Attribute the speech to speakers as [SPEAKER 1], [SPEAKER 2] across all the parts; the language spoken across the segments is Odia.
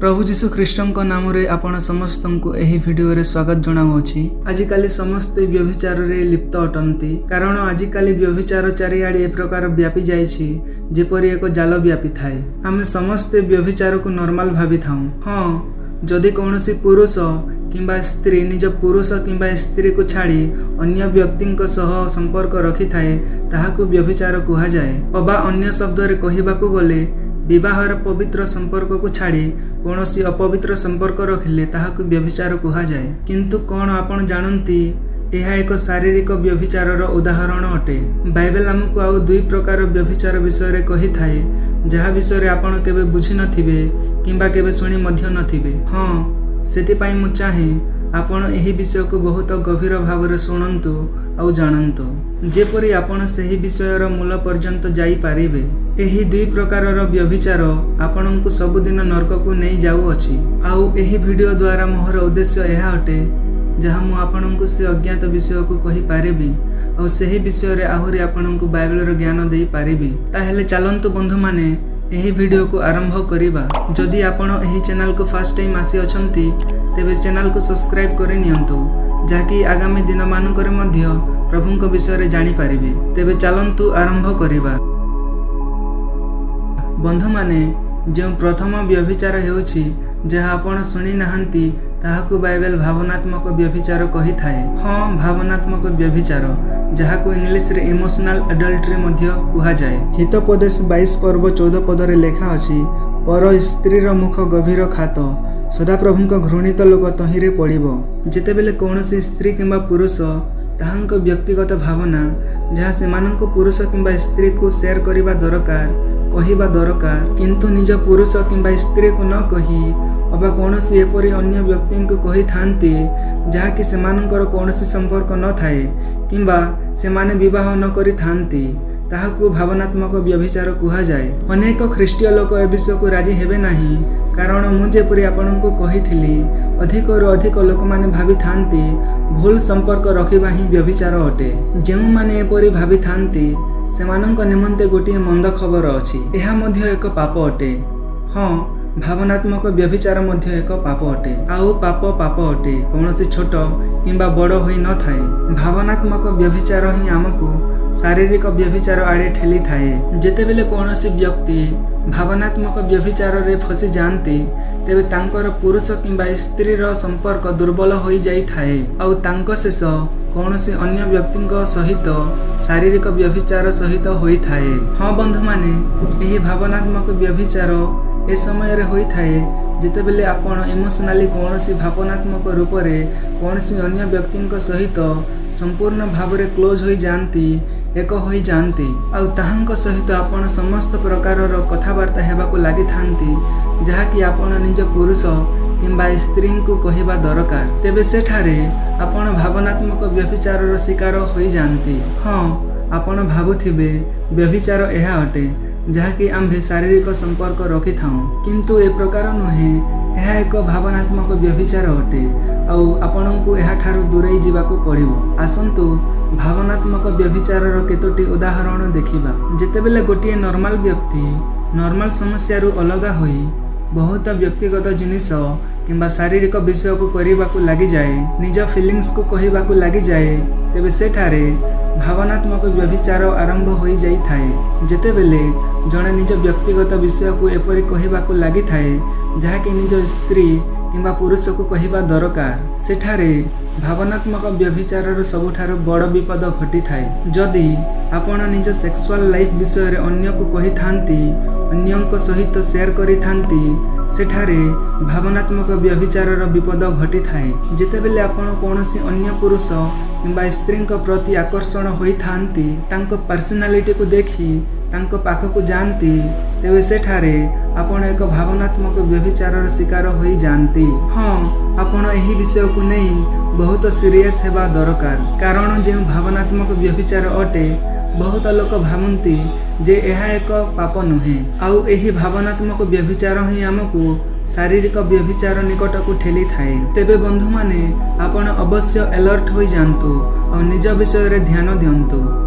[SPEAKER 1] ପ୍ରଭୁ ଯୀଶୁ ଖ୍ରୀଷ୍ଟଙ୍କ ନାମରେ ଆପଣ ସମସ୍ତଙ୍କୁ ଏହି ଭିଡ଼ିଓରେ ସ୍ୱାଗତ ଜଣାଉଅଛି। ଆଜିକାଲି ସମସ୍ତେ ବ୍ୟଭିଚାରରେ ଲିପ୍ତ ଅଟନ୍ତି, କାରଣ ଆଜିକାଲି ବ୍ୟଭିଚାର ଚାରିଆଡ଼େ ଏ ପ୍ରକାର ବ୍ୟାପି ଯାଇଛି, ଯେପରି ଏକ ଜାଲ ବ୍ୟାପିଥାଏ। ଆମେ ସମସ୍ତେ ବ୍ୟଭିଚାରକୁ ନର୍ମାଲ ଭାବିଥାଉ। ହଁ, ଯଦି କୌଣସି ପୁରୁଷ କିମ୍ବା ସ୍ତ୍ରୀ ନିଜ ପୁରୁଷ କିମ୍ବା ସ୍ତ୍ରୀକୁ ଛାଡ଼ି ଅନ୍ୟ ବ୍ୟକ୍ତିଙ୍କ ସହ ସମ୍ପର୍କ ରଖିଥାଏ, ତାହାକୁ ବ୍ୟଭିଚାର କୁହାଯାଏ। ଅବା ଅନ୍ୟ ଶବ୍ଦରେ କହିବାକୁ ଗଲେ, ବିବାହର ପବିତ୍ର ସମ୍ପର୍କକୁ ଛାଡ଼ି କୌଣସି ଅପବିତ୍ର ସମ୍ପର୍କ ରଖିଲେ ତାହାକୁ ବ୍ୟଭିଚାର କୁହାଯାଏ। କିନ୍ତୁ କ'ଣ ଆପଣ ଜାଣନ୍ତି, ଏହା ଏକ ଶାରୀରିକ ବ୍ୟଭିଚାରର ଉଦାହରଣ ଅଟେ? ବାଇବେଲ ଆମକୁ ଆଉ ଦୁଇ ପ୍ରକାର ବ୍ୟଭିଚାର ବିଷୟରେ କହିଥାଏ, ଯାହା ବିଷୟରେ ଆପଣ କେବେ ବୁଝିନଥିବେ କିମ୍ବା କେବେ ଶୁଣି ମଧ୍ୟ ନଥିବେ। ହଁ, ସେଥିପାଇଁ ମୁଁ ଚାହେଁ ଆପଣ ଏହି ବିଷୟକୁ ବହୁତ ଗଭୀର ଭାବରେ ଶୁଣନ୍ତୁ ଆଉ ଜାଣନ୍ତୁ, ଯେପରି ଆପଣ ସେହି ବିଷୟର ମୂଳ ପର୍ଯ୍ୟନ୍ତ ଯାଇପାରିବେ। ଏହି ଦୁଇ ପ୍ରକାରର ବ୍ୟଭିଚାର ଆପଣଙ୍କୁ ସବୁଦିନ ନର୍କକୁ ନେଇ ଯାଉଅଛି। ଆଉ ଏହି ଭିଡ଼ିଓ ଦ୍ୱାରା ମୋହର ଉଦ୍ଦେଶ୍ୟ ଏହା ଅଟେ, ଯାହା ମୁଁ ଆପଣଙ୍କୁ ସେ ଅଜ୍ଞାତ ବିଷୟକୁ କହିପାରିବି ଆଉ ସେହି ବିଷୟରେ ଆହୁରି ଆପଣଙ୍କୁ ବାଇବେଲର ଜ୍ଞାନ ଦେଇପାରିବି। ତାହେଲେ ଚାଲନ୍ତୁ ବନ୍ଧୁମାନେ, ଏହି ଭିଡ଼ିଓକୁ ଆରମ୍ଭ କରିବା। ଯଦି ଆପଣ ଏହି ଚ୍ୟାନେଲକୁ ଫାର୍ଷ୍ଟ ଟାଇମ୍ ଆସିଅଛନ୍ତି, ତେବେ ଚ୍ୟାନେଲକୁ ସବସ୍କ୍ରାଇବ୍ କରି ନିଅନ୍ତୁ, ଯାହାକି ଆଗାମୀ ଦିନମାନଙ୍କରେ ମଧ୍ୟ ପ୍ରଭୁଙ୍କ ବିଷୟରେ ଜାଣିପାରିବେ। ତେବେ ଚାଲନ୍ତୁ ଆରମ୍ଭ କରିବା। ବନ୍ଧୁମାନେ, ଯେଉଁ ପ୍ରଥମ ବ୍ୟଭିଚାର ହେଉଛି, ଯାହା ଆପଣ ଶୁଣି ନାହାନ୍ତି, ତାହାକୁ ବାଇବେଲ ଭାବନାତ୍ମକ ବ୍ୟଭିଚାର କହିଥାଏ। ହଁ, ଭାବନାତ୍ମକ ବ୍ୟଭିଚାର, ଯାହାକୁ ଇଂଲିଶରେ ଇମୋସନାଲ ଆଡଲ୍ଟ୍ରି ମଧ୍ୟ କୁହାଯାଏ। ହିତୋପଦେଶ 22 ପର୍ବ 14 ପଦରେ ଲେଖା ଅଛି, "ପର ସ୍ତ୍ରୀର ମୁଖ ଗଭୀର ଖାତ, ସଦାପ୍ରଭୁଙ୍କ ଘୃଣିତ ଲୋକ ତହିଁରେ ପଡ଼ିବ।" ଯେତେବେଳେ କୌଣସି ସ୍ତ୍ରୀ କିମ୍ବା ପୁରୁଷ ତାହାଙ୍କ ବ୍ୟକ୍ତିଗତ ଭାବନା, ଯାହା ସେମାନଙ୍କ ପୁରୁଷ କିମ୍ବା ସ୍ତ୍ରୀକୁ ସେୟାର କରିବା ଦରକାର, କହିବା ଦରକାର, କିନ୍ତୁ ନିଜ ପୁରୁଷ କିମ୍ବା ସ୍ତ୍ରୀକୁ ନ କହି ଅବା କୌଣସି ଏପରି ଅନ୍ୟ ବ୍ୟକ୍ତିଙ୍କୁ କହିଥାନ୍ତି, ଯାହାକି ସେମାନଙ୍କର କୌଣସି ସମ୍ପର୍କ ନଥାଏ କିମ୍ବା ସେମାନେ ବିବାହ ନ କରିଥାନ୍ତି, ତାହାକୁ ଭାବନାତ୍ମକ ବ୍ୟଭିଚାର କୁହାଯାଏ। ଅନେକ ଖ୍ରୀଷ୍ଟୀୟ ଲୋକ ଏ ବିଷୟକୁ ରାଜି ହେବେ ନାହିଁ, କାରଣ ମୁଁ ଯେପରି ଆପଣଙ୍କୁ କହିଥିଲି, ଅଧିକରୁ ଅଧିକ ଲୋକମାନେ ଭାବିଥାନ୍ତି ଭୁଲ ସମ୍ପର୍କ ରଖିବା ହିଁ ବ୍ୟଭିଚାର ଅଟେ। ଯେଉଁମାନେ ଏପରି ଭାବିଥାନ୍ତି, ସେମାନଙ୍କ ନିମନ୍ତେ ଗୋଟିଏ ମନ୍ଦ ଖବର ଅଛି। ଏହା ମଧ୍ୟ ଏକ ପାପ ଅଟେ। ହଁ, ଭାବନାତ୍ମକ ବ୍ୟଭିଚାର ମଧ୍ୟ ଏକ ପାପ ଅଟେ। ଆଉ ପାପ ପାପ ଅଟେ, କୌଣସି ଛୋଟ କିମ୍ବା ବଡ଼ ହୋଇନଥାଏ। ଭାବନାତ୍ମକ ବ୍ୟଭିଚାର ହିଁ ଆମକୁ ଶାରୀରିକ ବ୍ୟଭିଚାର ଆଡ଼େ ଠେଲିଥାଏ। ଯେତେବେଳେ କୌଣସି ବ୍ୟକ୍ତି ଭାବନାତ୍ମକ ବ୍ୟଭିଚାରରେ ଫସିଯାଆନ୍ତି, ତେବେ ତାଙ୍କର ପୁରୁଷ କିମ୍ବା ସ୍ତ୍ରୀର ସମ୍ପର୍କ ଦୁର୍ବଳ ହୋଇଯାଇଥାଏ ଆଉ ତାଙ୍କ ଶେଷ କୌଣସି ଅନ୍ୟ ବ୍ୟକ୍ତିଙ୍କ ସହିତ ଶାରୀରିକ ବ୍ୟଭିଚାର ସହିତ ହୋଇଥାଏ। ହଁ ବନ୍ଧୁମାନେ, ଏହି ଭାବନାତ୍ମକ ବ୍ୟଭିଚାର ଏ ସମୟରେ ହୋଇଥାଏ, ଯେତେବେଳେ ଆପଣ ଇମୋସନାଲି କୌଣସି ଭାବନାତ୍ମକ ରୂପରେ କୌଣସି ଅନ୍ୟ ବ୍ୟକ୍ତିଙ୍କ ସହିତ ସମ୍ପୂର୍ଣ୍ଣ ଭାବରେ କ୍ଲୋଜ୍ ହୋଇଯାଆନ୍ତି, ଏକ ହୋଇଯାଆନ୍ତି ଆଉ ତାହାଙ୍କ ସହିତ ଆପଣ ସମସ୍ତ ପ୍ରକାରର କଥାବାର୍ତ୍ତା ହେବାକୁ ଲାଗିଥାନ୍ତି, ଯାହାକି ଆପଣ ନିଜ ପୁରୁଷ କିମ୍ବା ସ୍ତ୍ରୀଙ୍କୁ କହିବା ଦରକାର। ତେବେ ସେଠାରେ ଆପଣ ଭାବନାତ୍ମକ ବ୍ୟଭିଚାରର ଶିକାର ହୋଇଯାଆନ୍ତି। ହଁ, ଆପଣ ଭାବୁଥିବେ ବ୍ୟଭିଚାର ଏହା ଅଟେ, ଯାହାକି ଆମ୍ଭେ ଶାରୀରିକ ସମ୍ପର୍କ ରଖିଥାଉଁ, କିନ୍ତୁ ଏ ପ୍ରକାର ନୁହେଁ। ଏହା ଏକ ଭାବନାତ୍ମକ ବ୍ୟଭିଚାର ଅଟେ ଆଉ ଆପଣଙ୍କୁ ଏହାଠାରୁ ଦୂରେଇ ଯିବାକୁ ପଡ଼ିବ। ଆସନ୍ତୁ ଭାବନାତ୍ମକ ବ୍ୟଭିଚାରର କେତୋଟି ଉଦାହରଣ ଦେଖିବା। ଯେତେବେଳେ ଗୋଟିଏ ନର୍ମାଲ ବ୍ୟକ୍ତି ନର୍ମାଲ ସମସ୍ୟାରୁ ଅଲଗା ହୋଇ ବହୁତ ବ୍ୟକ୍ତିଗତ ଜିନିଷ କିମ୍ବା ଶାରୀରିକ ବିଷୟକୁ କରିବାକୁ ଲାଗିଯାଏ, ନିଜ ଫିଲିଙ୍ଗସକୁ କହିବାକୁ ଲାଗିଯାଏ, ତେବେ ସେଠାରେ ଭାବନାତ୍ମକ ବ୍ୟଭିଚାର ଆରମ୍ଭ ହୋଇଯାଇଥାଏ। ଯେତେବେଳେ ଜଣେ ନିଜ ବ୍ୟକ୍ତିଗତ ବିଷୟକୁ ଏପରି କହିବାକୁ ଲାଗିଥାଏ, ଯାହାକି ନିଜ ସ୍ତ୍ରୀ କିମ୍ବା ପୁରୁଷକୁ କହିବା ଦରକାର, ସେଠାରେ ଭାବନାତ୍ମକ ବ୍ୟଭିଚାରର ସବୁଠାରୁ ବଡ଼ ବିପଦ ଘଟିଥାଏ। ଯଦି ଆପଣ ନିଜ ସେକ୍ସୁଆଲ ଲାଇଫ୍ ବିଷୟରେ ଅନ୍ୟକୁ କହିଥାନ୍ତି, ଅନ୍ୟଙ୍କ ସହିତ ସେୟାର କରିଥାନ୍ତି, ସେଠାରେ ଭାବନାତ୍ମକ ବ୍ୟଭିଚାରର ବିପଦ ଘଟିଥାଏ। ଯେତେବେଳେ ଆପଣ କୌଣସି ଅନ୍ୟ ପୁରୁଷ କିମ୍ବା ସ୍ତ୍ରୀଙ୍କ ପ୍ରତି ଆକର୍ଷଣ ହୋଇଥାନ୍ତି, ତାଙ୍କ ପର୍ସନାଲିଟିକୁ ଦେଖି ତାଙ୍କ ପାଖକୁ ଯାଆନ୍ତି, ତେବେ ସେଠାରେ ଆପଣ ଏକ ଭାବନାତ୍ମକ ବ୍ୟଭିଚାରର ଶିକାର ହୋଇଯାଆନ୍ତି। ହଁ, ଆପଣ ଏହି ବିଷୟକୁ ନେଇ ବହୁତ ସିରିୟସ୍ ହେବା ଦରକାର, କାରଣ ଯେଉଁ ଭାବନାତ୍ମକ ବ୍ୟଭିଚାର ଅଟେ, ବହୁତ ଲୋକ ଭାବନ୍ତି ଯେ ଏହା ଏକ ପାପ ନୁହେଁ। ଆଉ ଏହି ଭାବନାତ୍ମକ ବ୍ୟଭିଚାର ହିଁ ଆମକୁ ଶାରୀରିକ ବ୍ୟଭିଚାର ନିକଟକୁ ଠେଲିଥାଏ। ତେବେ ବନ୍ଧୁମାନେ, ଆପଣ ଅବଶ୍ୟ ଆଲର୍ଟ ହୋଇଯାଆନ୍ତୁ ଆଉ ନିଜ ବିଷୟରେ ଧ୍ୟାନ ଦିଅନ୍ତୁ।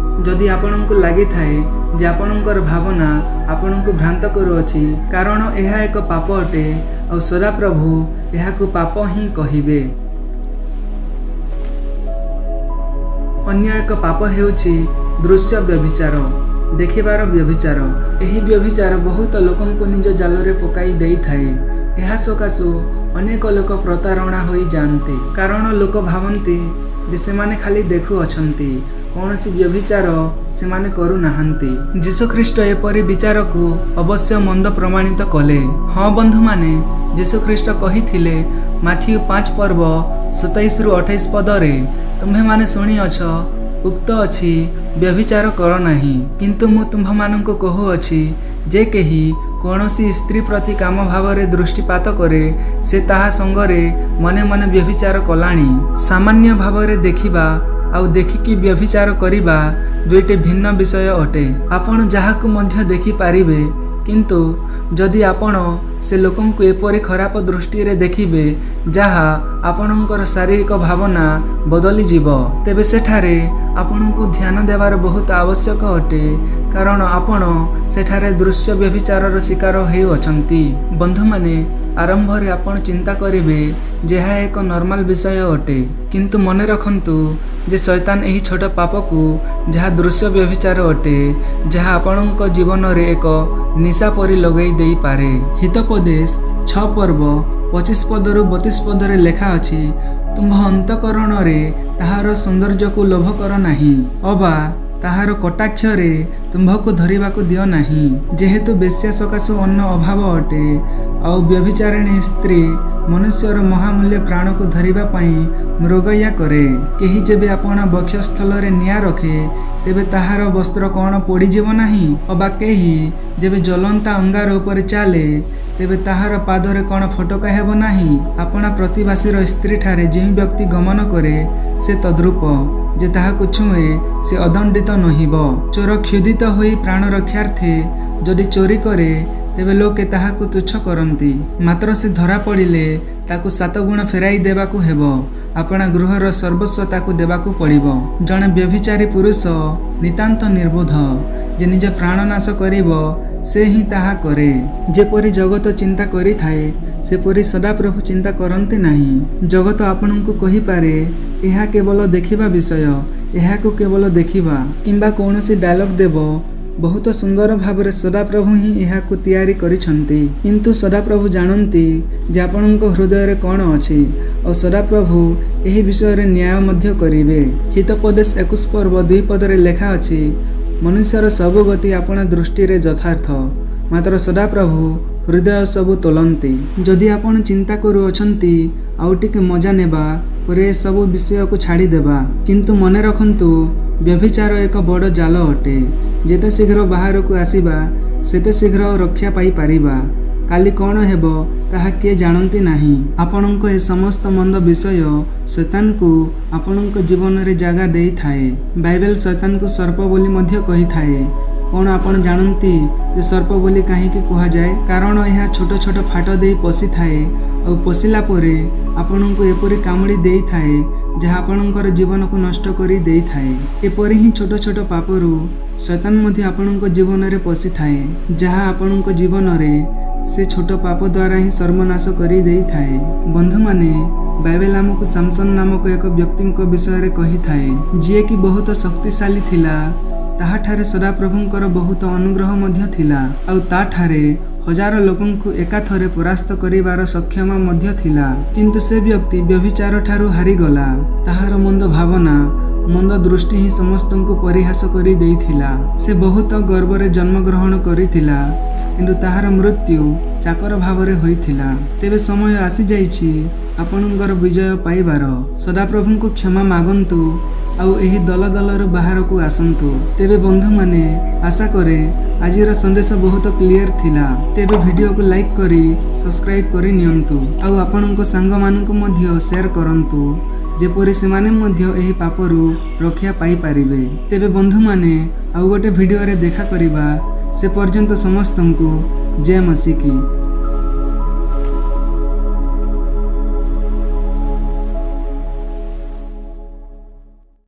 [SPEAKER 1] ଯଦି ଆପଣଙ୍କୁ ଲାଗିଥାଏ ଯେ ଆପଣଙ୍କର ଭାବନା ଆପଣଙ୍କୁ ଭ୍ରାନ୍ତ କରୁଅଛି, କାରଣ ଏହା ଏକ ପାପ ଅଟେ। ଆଉ ସଦାପ୍ରଭୁ ଏହାକୁ ପାପ ହିଁ କହିବେ। ଅନ୍ୟ ଏକ ପାପ ହେଉଛି ଦୃଶ୍ୟ ବ୍ୟଭିଚାର, ଦେଖିବାର ବ୍ୟଭିଚାର। ଏହି ବ୍ୟଭିଚାର ବହୁତ ଲୋକଙ୍କୁ ନିଜ ଜାଲରେ ପକାଇ ଦେଇଥାଏ। ଏହା ସକାଶୁ ଅନେକ ଲୋକ ପ୍ରତାରଣା ହୋଇଯାଆନ୍ତି, କାରଣ ଲୋକ ଭାବନ୍ତି ଯେ ସେମାନେ ଖାଲି ଦେଖୁଅଛନ୍ତି, କୌଣସି ବ୍ୟଭିଚାର ସେମାନେ କରୁନାହାନ୍ତି। ଯୀଶୁଖ୍ରୀଷ୍ଟ ଏପରି ବିଚାରକୁ ଅବଶ୍ୟ ମନ୍ଦ ପ୍ରମାଣିତ କଲେ। ହଁ ବନ୍ଧୁମାନେ, ଯୀଶୁଖ୍ରୀଷ୍ଟ କହିଥିଲେ ମାଥିଉ 5 ପର୍ବ 27ରୁ 28 ପଦରେ, "ତୁମ୍ଭେମାନେ ଶୁଣିଅଛ, ଉକ୍ତ ଅଛି, ବ୍ୟଭିଚାର କର ନାହିଁ। କିନ୍ତୁ ମୁଁ ତୁମ୍ଭମାନଙ୍କୁ କହୁଅଛି ଯେ କେହି କୌଣସି ସ୍ତ୍ରୀ ପ୍ରତି କାମ ଭାବରେ ଦୃଷ୍ଟିପାତ କରେ, ସେ ତାହା ସଙ୍ଗରେ ମନେ ମନେ ବ୍ୟଭିଚାର କଲାଣି।" ସାମାନ୍ୟ ଭାବରେ ଦେଖିବା ଆଉ ଦେଖିକି ବ୍ୟଭିଚାର କରିବା ଦୁଇଟି ଭିନ୍ନ ବିଷୟ ଅଟେ। ଆପଣ ଯାହାକୁ ମଧ୍ୟ ଦେଖିପାରିବେ, କିନ୍ତୁ ଯଦି ଆପଣ ସେ ଲୋକଙ୍କୁ ଏପରି ଖରାପ ଦୃଷ୍ଟିରେ ଦେଖିବେ ଯାହା ଆପଣଙ୍କର ଶାରୀରିକ ଭାବନା ବଦଳିଯିବ, ତେବେ ସେଠାରେ ଆପଣଙ୍କୁ ଧ୍ୟାନ ଦେବାର ବହୁତ ଆବଶ୍ୟକ ଅଟେ, କାରଣ ଆପଣ ସେଠାରେ ଦୃଶ୍ୟ ବ୍ୟଭିଚାରର ଶିକାର ହେଉଅଛନ୍ତି। ବନ୍ଧୁମାନେ, ଆରମ୍ଭରେ ଆପଣ ଚିନ୍ତା କରିବେ ଯେ ଏହା ଏକ ନର୍ମାଲ ବିଷୟ ଅଟେ, କିନ୍ତୁ ମନେ ରଖନ୍ତୁ ଯେ ଶୈତାନ ଏହି ଛୋଟ ପାପକୁ, ଯାହା ଦୃଶ୍ୟ ବ୍ୟଭିଚାର ଅଟେ, ଯାହା ଆପଣଙ୍କ ଜୀବନରେ ଏକ ନିଶା ପରି ଲଗାଇ ଦେଇପାରେ। ହିତୋପଦେଶ 6 ପର୍ବ 25 ପଦରୁ 32 ପଦରେ ଲେଖା ଅଛି, "ତୁମ୍ଭ ଅନ୍ତଃକରଣରେ ତାହାର ସୌନ୍ଦର୍ଯ୍ୟକୁ ଲୋଭ କର ନାହିଁ ଅବା ତାହାର କଟାକ୍ଷରେ ତୁମ୍ଭକୁ ଧରିବାକୁ ଦିଅ ନାହିଁ। ଯେହେତୁ ବେଶ୍ୟା ସକାଶୁ ଅନ୍ନ ଅଭାବ ଅଟେ, ଆଉ ବ୍ୟଭିଚାରିଣୀ ସ୍ତ୍ରୀ ମନୁଷ୍ୟର ମହାମୂଲ୍ୟ ପ୍ରାଣକୁ ଧରିବା ପାଇଁ ମୃଗୟା କରେ। କେହି ଯେବେ ଆପଣା ବକ୍ଷସ୍ଥଳରେ ନିଆଁ ରଖେ, ତେବେ ତାହାର ବସ୍ତ୍ର କ'ଣ ପୋଡ଼ିଯିବ ନାହିଁ? ଅବା କେହି ଯେବେ ଜ୍ୱଳନ୍ତା ଅଙ୍ଗାର ଉପରେ ଚାଲେ, ତେବେ ତାହାର ପାଦରେ କ'ଣ ଫୋଟକା ହେବ ନାହିଁ? ଆପଣା ପ୍ରତିବାସୀର ସ୍ତ୍ରୀଠାରେ ଯେଉଁ ବ୍ୟକ୍ତି ଗମନ କରେ, ସେ ତଦ୍ରୂପ। ଯେ ତାହାକୁ ଛୁଏଁ, ସେ ଅଦଣ୍ଡିତ ନୋହିବ। ଚୋର କ୍ଷୁଧିତ ହୋଇ ପ୍ରାଣ ରକ୍ଷାର୍ଥେ ଯଦି ଚୋରି କରେ, ତେବେ ଲୋକେ ତାହାକୁ ତୁଚ୍ଛ କରନ୍ତି। ମାତ୍ର ସେ ଧରା ପଡ଼ିଲେ ତାକୁ ସାତ ଗୁଣ ଫେରାଇ ଦେବାକୁ ହେବ, ଆପଣା ଗୃହର ସର୍ବସ୍ୱ ତାକୁ ଦେବାକୁ ପଡ଼ିବ। ଜଣେ ବ୍ୟଭିଚାରୀ ପୁରୁଷ ନିତାନ୍ତ ନିର୍ବୋଧ। ଯେ ନିଜ ପ୍ରାଣ ନାଶ କରିବ, ସେ ହିଁ ତାହା କରେ। ଯେପରି ଜଗତ ଚିନ୍ତା କରିଥାଏ, ସେପରି ସଦାପ୍ରଭୁ ଚିନ୍ତା କରନ୍ତି ନାହିଁ। ଜଗତ ଆପଣଙ୍କୁ କହିପାରେ, ଏହା କେବଳ ଦେଖିବା ବିଷୟ, ଏହାକୁ କେବଳ ଦେଖିବା, କିମ୍ବା କୌଣସି ଡାଇଲଗ ଦେବ, ବହୁତ ସୁନ୍ଦର ଭାବରେ ସଦାପ୍ରଭୁ ହିଁ ଏହାକୁ ତିଆରି କରିଛନ୍ତି। କିନ୍ତୁ ସଦାପ୍ରଭୁ ଜାଣନ୍ତି ଯେ ଆପଣଙ୍କ ହୃଦୟରେ କ'ଣ ଅଛି, ଆଉ ସଦାପ୍ରଭୁ ଏହି ବିଷୟରେ ନ୍ୟାୟ ମଧ୍ୟ କରିବେ। ହିତୋପଦେଶ 21 ପର୍ବ 2 ପଦରେ ଲେଖା ଅଛି, "ମନୁଷ୍ୟର ସବୁ ଗତି ଆପଣା ଦୃଷ୍ଟିରେ ଯଥାର୍ଥ, ମାତ୍ର ସଦାପ୍ରଭୁ ହୃଦୟ ସବୁ ତୋଲନ୍ତି।" ଯଦି ଆପଣ ଚିନ୍ତା କରୁଅଛନ୍ତି, ଆଉ ଟିକେ ମଜା ନେବା ପରେ ଏସବୁ ବିଷୟକୁ ଛାଡ଼ିଦେବା, କିନ୍ତୁ ମନେ ରଖନ୍ତୁ, ବ୍ୟଭିଚାର ଏକ ବଡ଼ ଜାଲ ଅଟେ। ଯେତେ ଶୀଘ୍ର ବାହାରକୁ ଆସିବା, ସେତେ ଶୀଘ୍ର ରକ୍ଷା ପାଇପାରିବା। କାଲି କ'ଣ ହେବ, ତାହା କିଏ ଜାଣନ୍ତି ନାହିଁ। ଆପଣଙ୍କ ଏ ସମସ୍ତ ମନ୍ଦ ବିଷୟ ଶୈତାନକୁ ଆପଣଙ୍କ ଜୀବନରେ ଜାଗା ଦେଇଥାଏ। ବାଇବେଲ ଶୈତାନକୁ ସର୍ପ ବୋଲି ମଧ୍ୟ କହିଥାଏ। କ'ଣ ଆପଣ ଜାଣନ୍ତି ଯେ ସର୍ପ ବୋଲି କାହିଁକି କୁହାଯାଏ? କାରଣ ଏହା ଛୋଟ ଛୋଟ ଫାଟ ଦେଇ ପଶିଥାଏ, ଆଉ ପଶିଲା ପରେ ଆପଣଙ୍କୁ ଏପରି କାମୁଡ଼ି ଦେଇଥାଏ ଯାହା ଆପଣଙ୍କର ଜୀବନକୁ ନଷ୍ଟ କରି ଦେଇଥାଏ। ଏପରି ହିଁ ଛୋଟ ଛୋଟ ପାପରୁ ଶୈତାନ ମଧ୍ୟ ଆପଣଙ୍କ ଜୀବନରେ ପଶିଥାଏ, ଯାହା ଆପଣଙ୍କ ଜୀବନରେ ସେ ଛୋଟ ପାପ ଦ୍ୱାରା ହିଁ ସର୍ବନାଶ କରି ଦେଇଥାଏ। ବନ୍ଧୁମାନେ, ବାଇବେଲ ଆମକୁ ସାମସନ ନାମକ ଏକ ବ୍ୟକ୍ତିଙ୍କ ବିଷୟରେ କହିଥାଏ, ଯିଏକି ବହୁତ ଶକ୍ତିଶାଳୀ ଥିଲା। ତାହାଠାରେ ସଦାପ୍ରଭୁଙ୍କର ବହୁତ ଅନୁଗ୍ରହ ମଧ୍ୟ ଥିଲା, ଆଉ ତାଠାରେ ହଜାର ଲୋକଙ୍କୁ ଏକାଥରେ ପରାସ୍ତ କରିବାର ସକ୍ଷମ ମଧ୍ୟ ଥିଲା। କିନ୍ତୁ ସେ ବ୍ୟକ୍ତି ବ୍ୟଭିଚାର ଠାରୁ ହାରିଗଲା। ତାହାର ମନ୍ଦ ଭାବନା, ମନ୍ଦ ଦୃଷ୍ଟି ହିଁ ସମସ୍ତଙ୍କୁ ପରିହାସ କରି ଦେଇଥିଲା। ସେ ବହୁତ ଗର୍ବରେ ଜନ୍ମଗ୍ରହଣ କରିଥିଲା, କିନ୍ତୁ ତାହାର ମୃତ୍ୟୁ ଚାକର ଭାବରେ ହୋଇଥିଲା। ତେବେ ସମୟ ଆସିଯାଇଛି ଆପଣଙ୍କର ବିଜୟ ପାଇବାର। ସଦାପ୍ରଭୁଙ୍କୁ କ୍ଷମା ମାଗନ୍ତୁ ଆଉ ଏହି ଦଲଦଲରୁ ବାହାରକୁ ଆସନ୍ତୁ। ତେବେ ବନ୍ଧୁମାନେ, ଆଶା କରେ ଆଜିର ସନ୍ଦେଶ ବହୁତ କ୍ଲିଅର ଥିଲା। ତେବେ ଭିଡ଼ିଓକୁ ଲାଇକ୍ କରି ସବସ୍କ୍ରାଇବ୍ କରି ନିଅନ୍ତୁ, ଆଉ ଆପଣଙ୍କ ସାଙ୍ଗମାନଙ୍କୁ ମଧ୍ୟ ସେୟାର କରନ୍ତୁ, ଯେପରି ସେମାନେ ମଧ୍ୟ ଏହି ପାପରୁ ରକ୍ଷା ପାଇପାରିବେ। ତେବେ ବନ୍ଧୁମାନେ, ଆଉ ଗୋଟେ ଭିଡ଼ିଓରେ ଦେଖା କରିବା। ସେ ପର୍ଯ୍ୟନ୍ତ ସମସ୍ତଙ୍କୁ ଜୟ ମସିକି।